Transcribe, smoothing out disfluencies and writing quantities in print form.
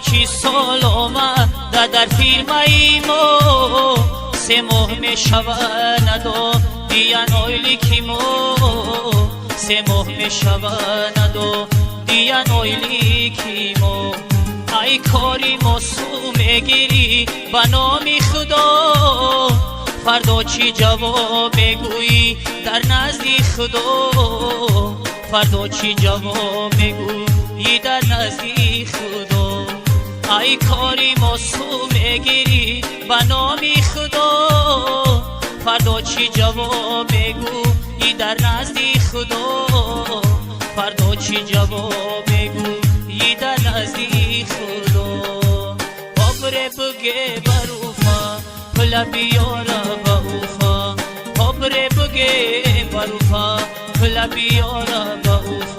Чӣ сол омада дар фирмаи мо, 3 моҳ мешава, надодиян ойлики мо. 3 моҳ мешава, надодиян ойлики мо. Ай кори мо су мегирӣ, ба номи Худо, фардо чӣ ҷавоб мегӯӣ дар назди Худо? Фардо чӣ ҷавоб мегӯӣ дар назди Худо? Ай кори мо су мегирӣ, ба номи Худо, фардо чӣ ҷавоб мегӯӣ дар назди Худо? Фардо чӣ ҷавоб мегӯӣ дар назди Худо? Обре буге баруфа, пула биёра ба Уфа. Обре буге баруфа, пула биёра ба Уфа.